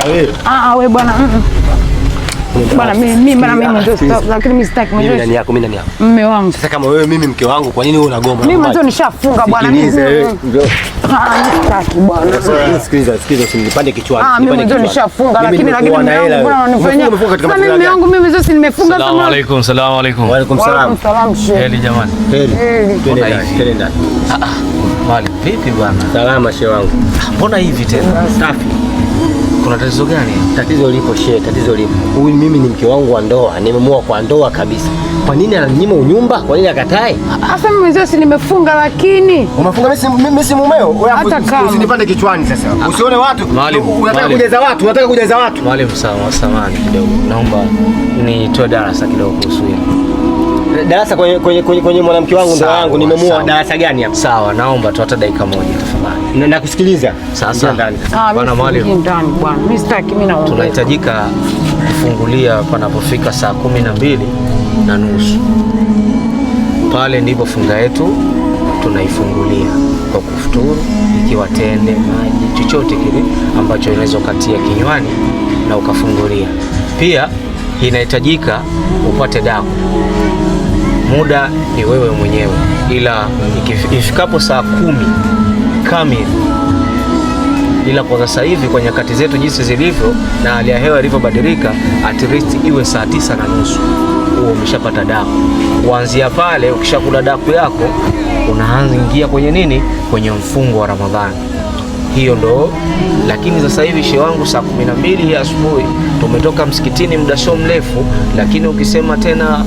Wewe. Ah, wewe bwana. Bwana mimi bwana mimi ndio lakini mimi sitaki Mimi nani yako? Mimi nani yako? Mume wangu. Sasa kama wewe mimi mke wangu, kwa nini wewe unagoma? Mimi mwanzo nishafunga bwana mimi. Ah, sitaki bwana. Sikiliza, sikiliza, usinipande kichwani. Ah, mimi mwanzo nishafunga lakini mume wangu bwana unanifanyia. Sasa mume wangu mimi sasa nimefunga Salamu alaykum, salamu alaykum. Wa alaykum salam. Salaam shehe. Heri jamani. Heri. Twende ndani. Ah, mali vipi bwana? Salama shehe wangu. Mbona hivi tena? Safi. Kuna tatizo gani? Tatizo lipo shehe, tatizo lipo. Huyu mimi ni mke wangu wa ndoa, nimemuoa kwa ndoa kabisa. Kwa nini ananinyima unyumba? Kwa nini akatae? Sasa mimi mzee si nimefunga lakini. Umefunga mimi si mumeo? Wewe usinipande kichwani sasa. Usione watu. Unataka kujaza watu, unataka kujaza watu. Mwalimu, sawa, samahani kidogo. Naomba nitoe darasa kidogo kuhusu hilo. Darasa kwenye mwanamke wangu ndoa yangu nimemuoa, darasa gani hapa? Sawa, naomba tu hata dakika moja tafadhali. Nakusikiliza. Sasa bwana mwalimu, ndani bwana. Mimi sitaki, mimi naomba. Tunahitajika kufungulia panapofika saa 12:30. Pale ndipo funga yetu tunaifungulia kwa kufuturu, ikiwa tende, maji, chochote kile ambacho unaweza ukatia kinywani na ukafungulia. Pia inahitajika upate daku. Muda ni wewe mwenyewe, ila ifikapo saa 10 kamili, ila kwa sasa hivi kwa nyakati zetu jinsi zilivyo na hali ya hewa ilivyobadilika, at least iwe saa 9:30 huo umeshapata daku. Kuanzia pale ukishakula daku yako unaanza kwenye nini, kwenye mfungo wa Ramadhani. Hiyo ndo. Lakini sasa hivi shehe wangu, saa 12 asubuhi tumetoka msikitini muda sio mrefu, lakini ukisema tena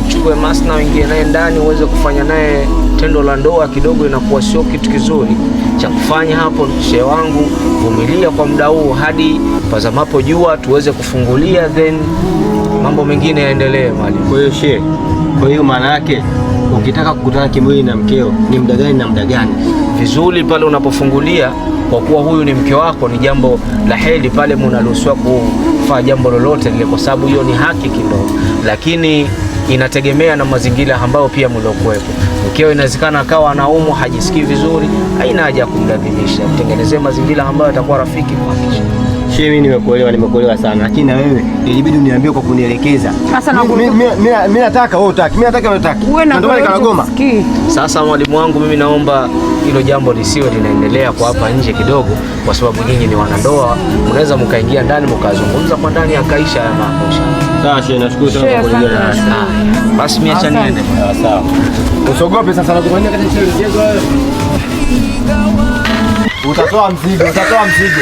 uchukue masna uingie naye ndani uweze kufanya naye tendo la ndoa kidogo inakuwa sio kitu kizuri cha kufanya hapo. Shehe wangu, vumilia kwa muda huu hadi pazamapo jua tuweze kufungulia, then mambo mengine yaendelee mwalimu. Kwa hiyo shehe, kwa hiyo maana yake ukitaka kukutana kimwili na mkeo ni muda gani na muda gani? Vizuri pale unapofungulia, kwa kuwa huyu ni mke wako, ni jambo la heri pale mnaruhusiwa kufanya jambo lolote lile, kwa sababu hiyo ni haki kidogo, lakini inategemea na mazingira ambayo pia mliokuwepo. Mkeo inawezekana akawa anaumwa, hajisikii vizuri, haina haja ya kumlazimisha, mtengenezee mazingira ambayo atakuwa rafiki kwake. Shehe, mimi nimekuelewa, nimekuelewa sana, lakini na wewe ilibidi uniambie kwa kunielekeza. Sasa mimi nataka wewe utaki, mimi nataka wewe utaki. Ndio maana nikagoma. Sasa mwalimu wangu, mimi naomba hilo jambo lisiwe linaendelea kwa hapa nje kidogo, kwa sababu nyinyi ni wanandoa, mnaweza mkaingia ndani mkazungumza kwa ndani akaisha haya mambo. Sawa shehe, nashukuru sana kwa kunieleza. Basi mimi acha niende. Sawa. Usiogope sasa na kufanyia kazi mchezo wewe. Utatoa mzigo, utatoa mzigo.